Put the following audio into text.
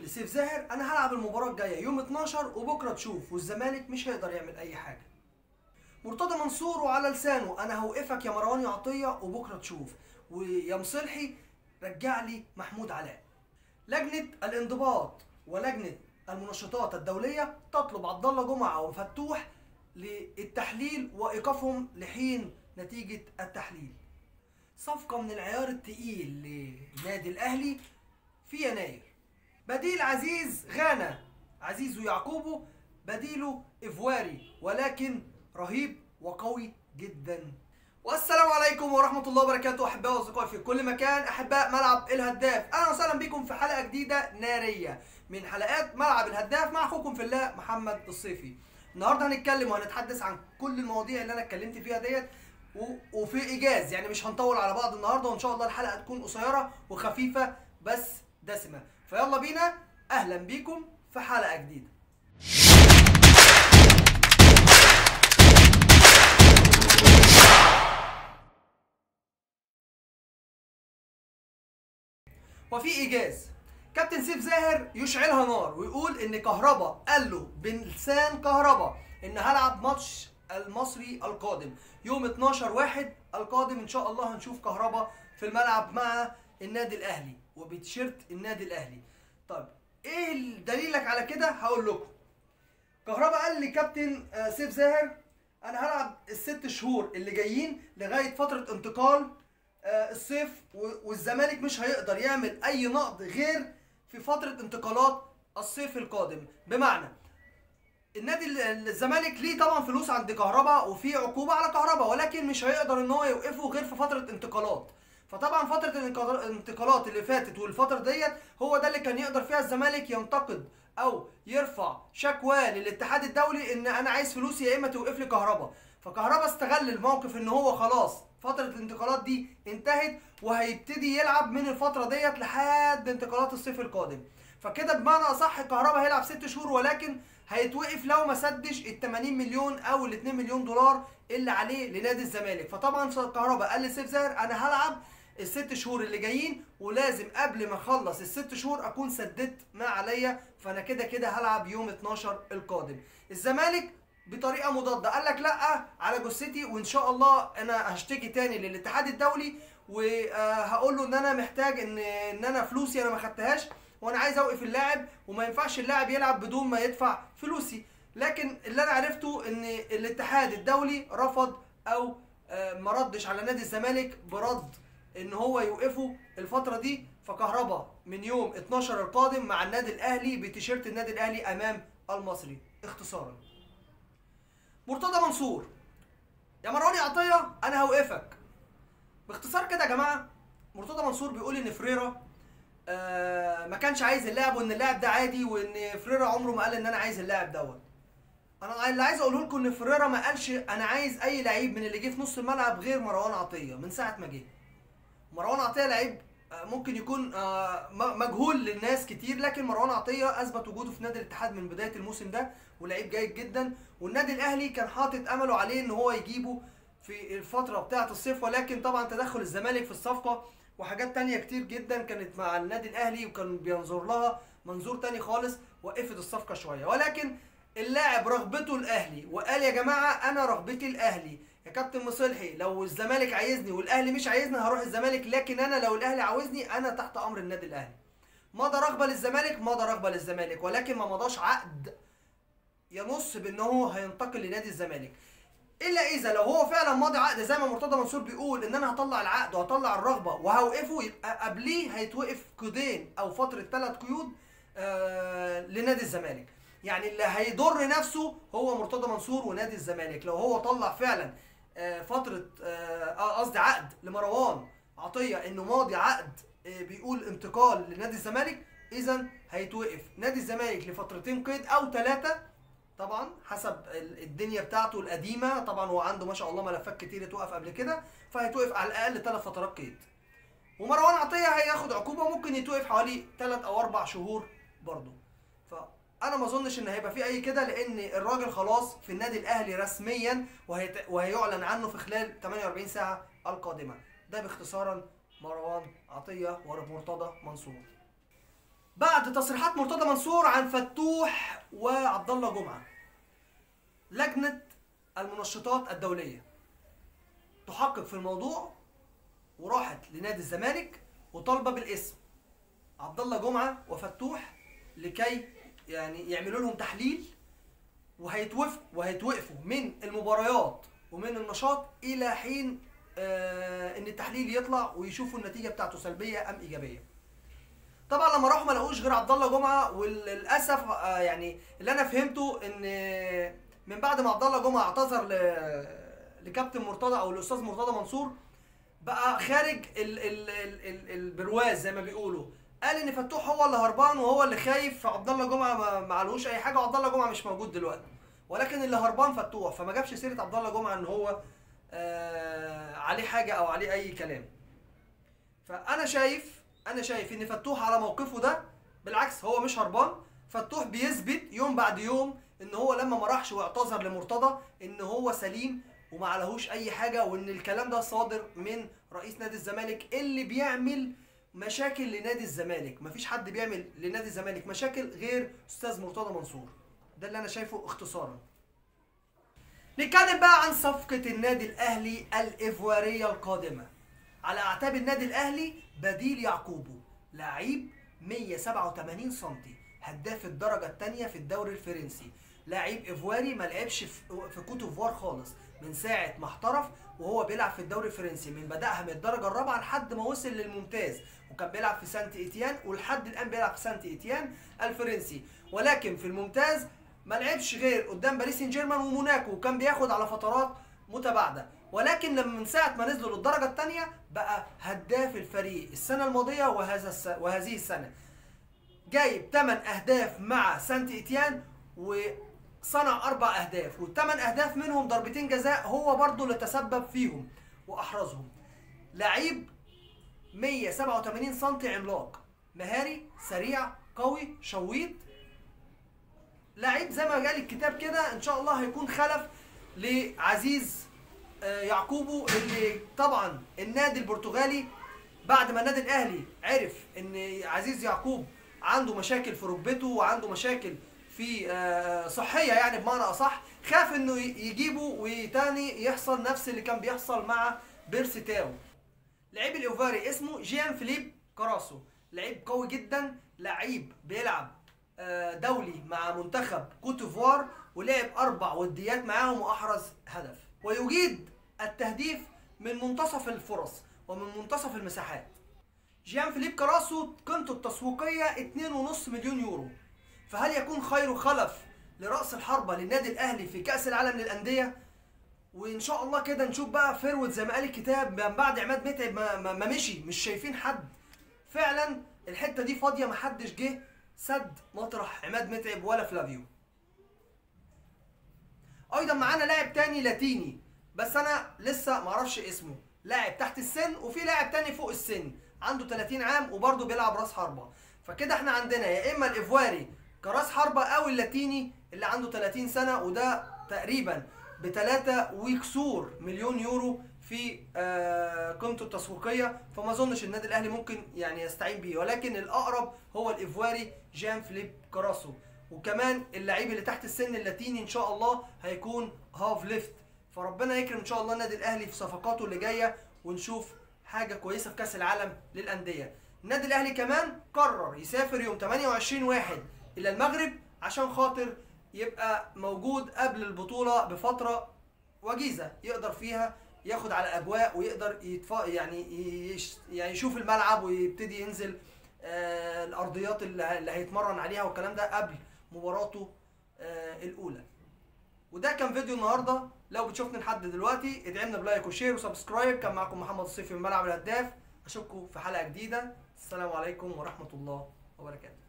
بيقول لسيف زاهر انا هلعب المباراة الجاية يوم 12 وبكره تشوف، والزمالك مش هيقدر يعمل اي حاجة. مرتضى منصور وعلى لسانه انا هوقفك يا مروان عطيه وبكره تشوف، ويا مصلحي رجع لي محمود علاء. لجنة الانضباط ولجنه المنشطات الدولية تطلب عبد الله جمعه وفتوح للتحليل وايقافهم لحين نتيجة التحليل. صفقة من العيار الثقيل لنادي الاهلي في يناير. بديل عزيز غانا، عزيز ويعقوبه بديله إفواري، ولكن رهيب وقوي جدا. والسلام عليكم ورحمة الله وبركاته أحبائي وأصدقائي في كل مكان، أحباء ملعب الهداف، أهلا وسهلا بكم في حلقة جديدة نارية من حلقات ملعب الهداف مع أخوكم في الله محمد الصيفي. النهارده هنتكلم وهنتحدث عن كل المواضيع اللي أنا اتكلمت فيها ديت وفي إيجاز، يعني مش هنطول على بعض النهارده، وإن شاء الله الحلقة تكون قصيرة وخفيفة بس دسمة. فيلا بينا، أهلا بيكم في حلقة جديدة. وفي إيجاز، كابتن سيف زاهر يشعلها نار ويقول إن كهربا قال له بلسان كهربا إن هلعب ماتش المصري القادم يوم 12/1 القادم، إن شاء الله هنشوف كهربا في الملعب مع النادي الأهلي وبتشيرت النادي الأهلي. طيب إيه دليلك على كده؟ هقول لكم. كهربا قال لكابتن سيف زاهر أنا هلعب ال6 شهور اللي جايين لغاية فترة انتقال الصيف، والزمالك مش هيقدر يعمل اي نقد غير في فترة انتقالات الصيف القادم. بمعنى النادي الزمالك ليه طبعا فلوس عند كهربا وفي عقوبه على كهربا، ولكن مش هيقدر ان هو يوقفه غير في فترة انتقالات. فطبعا فترة الانتقالات اللي فاتت والفترة ديت هو ده اللي كان يقدر فيها الزمالك ينتقد او يرفع شكوى للاتحاد الدولي ان انا عايز فلوسي يا اما توقف لي كهربا. فكهربا استغل الموقف ان هو خلاص فترة الانتقالات دي انتهت وهيبتدي يلعب من الفترة ديت لحد انتقالات الصيف القادم. فكده بمعنى اصح كهربا هيلعب 6 شهور، ولكن هيتوقف لو ما سدش ال 80 مليون او ال 2 مليون دولار اللي عليه لنادي الزمالك. فطبعا كهربا قال لسيف زاهر انا هلعب ال6 شهور اللي جايين، ولازم قبل ما اخلص ال6 شهور اكون سددت ما عليا، فانا كده كده هلعب يوم 12 القادم. الزمالك بطريقة مضادة قال لك لا على جثتي، وان شاء الله انا هشتكي تاني للاتحاد الدولي وهقول له ان انا محتاج ان انا فلوسي انا ما خدتهاش، وانا عايز اوقف اللاعب، وما ينفعش اللاعب يلعب بدون ما يدفع فلوسي. لكن اللي انا عرفته ان الاتحاد الدولي رفض او ما ردش على نادي الزمالك برد ان هو يوقفه الفترة دي. فكهربا من يوم 12 القادم مع النادي الاهلي بتيشيرت النادي الاهلي امام المصري. اختصارا، مرتضى منصور يا مروان عطيه انا هوقفك. باختصار كده يا جماعة، مرتضى منصور بيقول ان فريرا ما كانش عايز اللاعب، وان اللاعب ده عادي، وان فريرا عمره ما قال ان انا عايز اللاعب دوت. انا اللي عايز اقوله لكم ان فريرا ما قالش انا عايز اي لعيب من اللي جه في نص الملعب غير مروان عطيه من ساعة ما جه. مروان عطيه لعيب ممكن يكون مجهول للناس كتير، لكن مروان عطيه اثبت وجوده في نادي الاتحاد من بداية الموسم ده، ولعيب جيد جدا، والنادي الاهلي كان حاطط امله عليه ان هو يجيبه في الفترة بتاعه الصيف، ولكن طبعا تدخل الزمالك في الصفقة وحاجات تانية كتير جدا كانت مع النادي الاهلي وكان بينظر لها منظور تاني خالص، وقفت الصفقة شوية. ولكن اللاعب رغبته الاهلي، وقال يا جماعة انا رغبتي الاهلي، يا كابتن مصلحي لو الزمالك عايزني والاهلي مش عايزني هروح الزمالك، لكن انا لو الاهلي عاوزني انا تحت امر النادي الاهلي. مضى رغبة للزمالك، مضى رغبة للزمالك، ولكن ما مضاش عقد ينص بان هو هينتقل لنادي الزمالك، الا اذا لو هو فعلا ماضي عقد زي ما مرتضى منصور بيقول ان انا هطلع العقد وهطلع الرغبة وهوقفه، يبقى قبليه هيتوقف قيدين او فترة 3 قيود لنادي الزمالك. يعني اللي هيضر نفسه هو مرتضى منصور ونادي الزمالك لو هو طلع فعلا فترة قصدي عقد لمروان عطيه انه ماضي عقد بيقول انتقال لنادي الزمالك، اذا هيتوقف نادي الزمالك لفترتين قيد او 3 طبعا حسب الدنيا بتاعته القديمة. طبعا هو عنده ما شاء الله ملفات كتير اتوقف قبل كده، فهيتوقف على الاقل 3 فترات قيد. ومروان عطيه هياخد عقوبه ممكن يتوقف حوالي 3 او 4 شهور برضه. فانا ما اظنش ان هيبقى في اي كده، لان الراجل خلاص في النادي الاهلي رسميا وهيعلن عنه في خلال 48 ساعة القادمة. ده باختصارا مروان عطيه ومرتضى منصور. بعد تصريحات مرتضى منصور عن فتوح وعبد الله جمعه، لجنة المنشطات الدولية تحقق في الموضوع وراحت لنادي الزمالك وطالبه بالاسم عبد الله جمعه وفتوح لكي يعني يعملوا لهم تحليل، وهيتوقفوا من المباريات ومن النشاط الى حين ان التحليل يطلع ويشوفوا النتيجة بتاعته سلبية ام ايجابية. طبعا لما راحوا ما لقوش غير عبد الله جمعه، وللاسف يعني اللي انا فهمته ان من بعد ما عبد الله جمعه اعتذر لكابتن مرتضى او الاستاذ مرتضى منصور بقى خارج ال ال ال البرواز زي ما بيقولوا، قال ان فتوح هو اللي هربان وهو اللي خايف، فعبد الله جمعه ما علوش اي حاجة، وعبد الله جمعه مش موجود دلوقتي، ولكن اللي هربان فتوح، فما جابش سيره عبد الله جمعه ان هو عليه حاجة او عليه اي كلام. فانا شايف، انا شايف ان فتوح على موقفه ده بالعكس هو مش هربان، فتوح بيثبت يوم بعد يوم ان هو لما ما راحش واعتذر لمرتضى ان هو سليم وما عليهوش اي حاجة، وان الكلام ده صادر من رئيس نادي الزمالك اللي بيعمل مشاكل لنادي الزمالك. مفيش حد بيعمل لنادي الزمالك مشاكل غير استاذ مرتضى منصور. ده اللي انا شايفه اختصارا. نتكلم بقى عن صفقة النادي الاهلي الايفواريه القادمة. على اعتاب النادي الاهلي بديل يعقوبو، لعيب 187 سم، هداف الدرجة الثانية في الدوري الفرنسي، لعيب ايفواري ما لعبش في كوت ديفوار خالص من ساعة ما احترف وهو بيلعب في الدوري الفرنسي، من بدأها من الدرجة الرابعة لحد ما وصل للممتاز، وكان بيلعب في سانت ايتيان ولحد الان بيلعب في سانت ايتيان الفرنسي، ولكن في الممتاز ما لعبش غير قدام باريس سان جيرمان وموناكو، وكان بياخد على فترات متباعدة، ولكن لما من ساعة ما نزلوا للدرجة الثانية بقى هداف الفريق السنة الماضية وهذه السنة، جايب 8 اهداف مع سانت ايتيان وصنع 4 اهداف، والثمان اهداف منهم ضربتين جزاء هو برضو اللي تسبب فيهم واحرزهم. لعيب 187 سم، عملاق، مهاري، سريع، قوي، شويط، لعيب زي ما قال الكتاب كده ان شاء الله هيكون خلف لعزيز يعقوبو، اللي طبعا النادي البرتغالي بعد ما النادي الاهلي عرف ان عزيز يعقوب عنده مشاكل في ركبته وعنده مشاكل في صحية يعني بمعنى اصح، خاف انه يجيبه وتاني يحصل نفس اللي كان بيحصل مع بيرسي تاو. لعيب الايفواري اسمه جيان فيليب كراسو، لعيب قوي جدا، لعيب بيلعب دولي مع منتخب كوت ديفوار، ولعب 4 وديات معاهم واحرز هدف، ويجيد التهديف من منتصف الفرص ومن منتصف المساحات. جيان فيليب كراسو قيمته التسويقية 2.5 مليون يورو، فهل يكون خير خلف لرأس الحربة للنادي الأهلي في كأس العالم للأندية؟ وإن شاء الله كده نشوف بقى forward زي ما قال الكتاب من بعد عماد متعب ما مشي، مش شايفين حد فعلا، الحتة دي فاضية، ما حدش جه سد مطرح عماد متعب ولا فلافيو. أيضا معانا لاعب تاني لاتيني بس أنا لسه معرفش اسمه، لاعب تحت السن، وفي لاعب تاني فوق السن عنده 30 عام وبرضه بيلعب راس حربة. فكده احنا عندنا يا اما الايفواري كراس حربة او اللاتيني اللي عنده 30 سنة، وده تقريبا ب3 وكسور مليون يورو في قيمته التسويقية، فما اظنش النادي الاهلي ممكن يعني يستعين بيه، ولكن الاقرب هو الايفواري جان فيليب كراسو. وكمان اللعيب اللي تحت السن اللاتيني ان شاء الله هيكون half left، فربنا يكرم ان شاء الله النادي الاهلي في صفقاته اللي جاية ونشوف حاجة كويسة في كاس العالم للاندية. النادي الاهلي كمان قرر يسافر يوم 28/1 الى المغرب عشان خاطر يبقى موجود قبل البطولة بفترة وجيزة يقدر فيها ياخد على الاجواء ويقدر يعني يشوف الملعب ويبتدي ينزل الارضيات اللي هيتمرن عليها والكلام ده قبل مباراته الاولى. وده كان فيديو النهارده، لو بتشوفني لحد دلوقتي ادعمنا ب like و share و subscribe. كان معكم محمد الصيفي من ملعب الهداف، اشوفكم في حلقة جديدة. السلام عليكم ورحمة الله وبركاته.